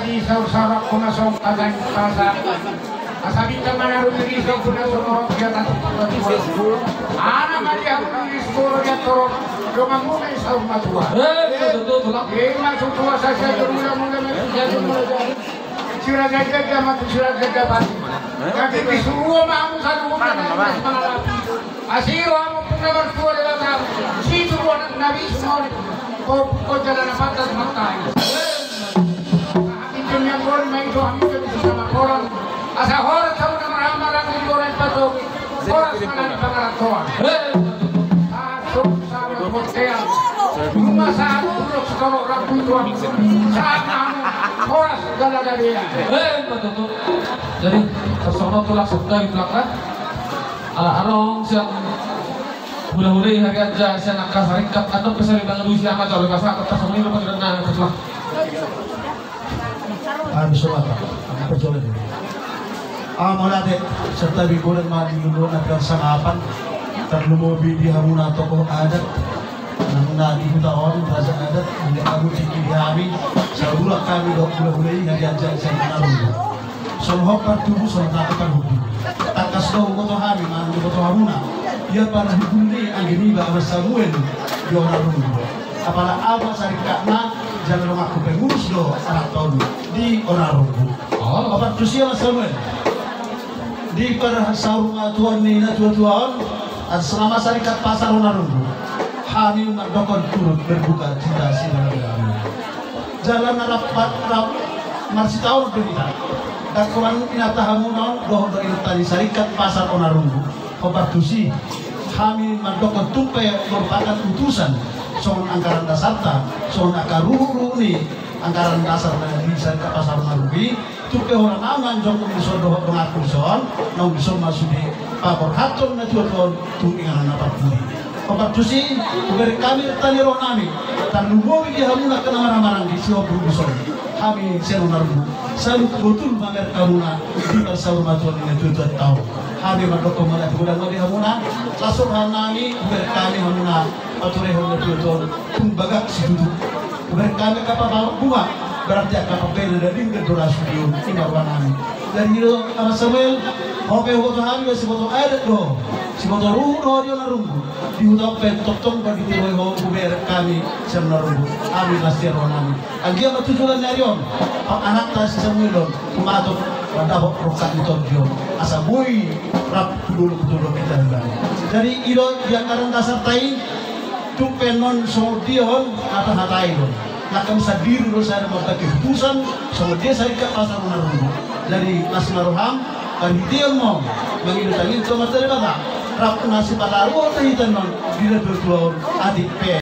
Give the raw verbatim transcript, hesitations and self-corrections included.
Di saur-saur aku na songon hata ni pasa. Asa bintang manarung diri saur na songon dia tatu. Anak ma dia aku diri segoro dia torop. Dongan muna i saur matua. Eh, betul, betul, tulang. Eh, maksud tua saya, saya dulu yang mulai, saya dulu mulai. Siraja jaga mati, siraja jaga pati. Kaki disuruh mamu satu pun. Asiro amu pun nomor dua lewat. Situ dua anak nabi semua. Kau, kau jalan apa atas mata. Itu yang gol main doang itu bisa sama orang. Asa horas tahu nama ramalan di orang patoki. Horas mana di pangaran doang. Sahat songon sahat hotel. Rumah sahat pondok sekolok rabu tuan. Sahat anu horas gala gala. Eh, betul. Jadi, personal tulang serta di belakang. Ala arong siang. Hula-hula i harian ja siang angka saringkat atau pesan di tangan usia macam apa saat atas ini rumah kita na ketua. Anu sobat, apa coba ini? Ah, mauliate, serta di godang ma di luluan atas sangapan, tarlumobi di hamuna tokoh adat, hamuna di huta on, raja adat, di abu tiki di hami, saudara kami dok hula-hula i harian ja siang angka rumah. Songon hombar tubu, songon tangkas parhundul. Tangkas do huboto hami, manang huboto hamuna. Ia parhundul ni anggi niba Ama Samuel di Onarunggu. Apala ama saringkatna, jala donganku pengurus do anak taon di Onarunggu. Oh. Hombar tusi Ama Samuel. Di parsaur matua ni natua-tua on, atas nama saringkat pasar Onarunggu. Hami mandokkon turut berduka cita sidalan-dalan. Jala na rap, rap, rap marsitaon do hita. Dangkonan inanta hamuna on, dohot do inanta ni saringkat pasar Onarunggu. Hombar tusi, hami mandokkon tung pe merupakan utusan, songon anggaran dasarta, songon angka ruhut-ruhut ni anggaran dasar na di saringkat pasar Onarunggu i, Tung pe holan ahu na jongjong dison dohot donganku dison, naung dison ma sude paborhathon natua-tua on tu inganan na parpudi. Hombar tusi, hubereng hami renta ni roha nami, tarlumobi di hamuna angka na marhahamaranggi sihombru dison. Hami sian Onarunggu, salut botul mamereng hamuna di parsaur matua ni natua-tua on. Hami mandokkon mauliate godang ma di hamuna, las roha nami, hubereng hami hamuna, paturehon natua-tua on, tung bagak situtu. Hubereng hami angka parbunga, berarti angka parbue na denggan do ra sude on, i ma roha nami. Jadi i do, Ama Samuel, ho pe huboto hami, siboto adat do ho, siboto ruhut do ho di Onarunggu. Di huta on pe tongtong ba dituroi ho, hubereng hami sian Onarunggu. Hami las roha nami. Anggiat ma tu joloan ni ari on, anakta si Samuel on, humatok, mandapot rongkap ni tondi on. Asa boi rap tu dolok-dolok hita. Jadi i do di anggaran dasarta i, Tung pe annon songon dia on, hata-hatai do. Nangkin sandiri do sada mambagi putusan, songon dia saringkat pasar Onarunggu. Jadi, las ma roham, marhitean ma on, mangido tangiang tu Amanta Debata. Rap na sipataruhon do hita annon, di natua-tua on, atik pe.